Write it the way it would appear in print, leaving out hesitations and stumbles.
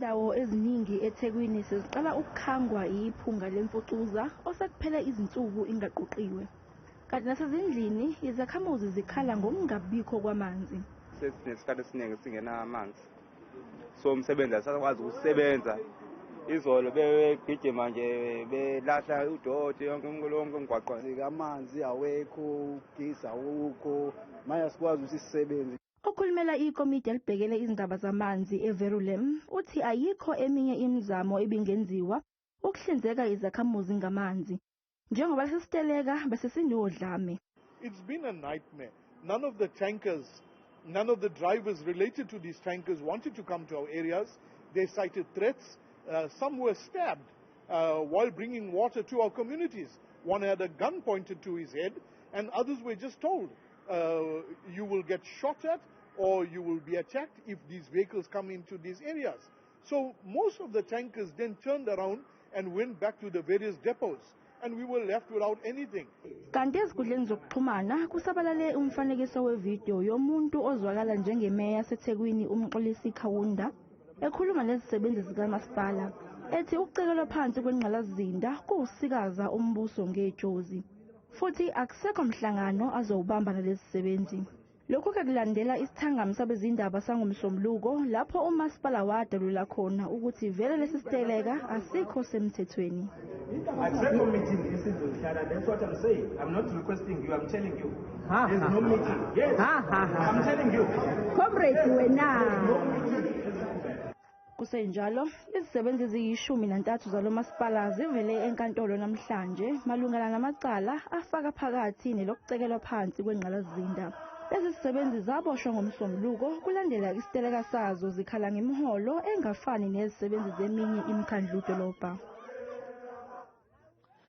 Izindawo eziningi eThekwini seziqala ukukhangwa yiphunga lemfucuza osekuphele izinsuku ingaqoqiwe. Kanti nasezindlini izakhamuzi zikhala ngokungabikho kwamanzi. Sesinesikhathi esiningi singena amanzi. So umsebenzi asakwazi ukusebenza. Izolo bebegijima nje belahla udoti yonke lonke umgwaqo. Amanzi awekho, ugesi awukho, manje asikwazi ukuthi sisebenze. Okhulumela ikomidi elibhekele izindaba zamanzi eVerulam uthi ayikho eminye imizamo ebingenziwa ukuhlinzeka izakhamuzi ngamanzi. Njengoba lesi siteleka bese sinodlame. It's been a nightmare. None of the tankers, none of the drivers related to these tankers wanted to come to our areas. They cited threats. Some were stabbed while bringing water to our communities. One had a gun pointed to his head, and others were just told, you will get shot at or you will be attacked if these vehicles come into these areas. So most of the tankers then turned around and went back to the various depots, and we were left without anything. Kanti ezinkundleni zokuxhumana kusabalale umfanekiso wevidiyo yomuntu ozwakala njengemeya yaseThekwini uMxolisi Kaunda ekhuluma nezisebenzi zikamasipala ethi ukucekelwa phansi kwengqalasizinda kuwusikaza umbuso ngejozi futhi akusekho mhlangano azowubamba nalezi zisebenzi. Lokhu kulandela isithangami sabezindaba sangomsombuluko lapho umasipala wadalula khona ukuthi vele lesi siteleka asikho semthethweni. Akusekho meeting esizoyihlala. That's what I'm saying. I'm not requesting you, I'm telling you. There's no meeting. Yes. I'm telling you. Comrade wena. Kusenjalo, izisebenzi eziyi-13 zalo masipala zivele enkantolo namhlanje malungana namacala afaka phakathi nelokucekelwa phansi kwengqalasizinda. Lezi zisebenzi zaboshwa ngomsombuluko kulandela isiteleka sazo zikhala ngemiholo engafani nezisebenzi zeminye imikhandlu dolobha.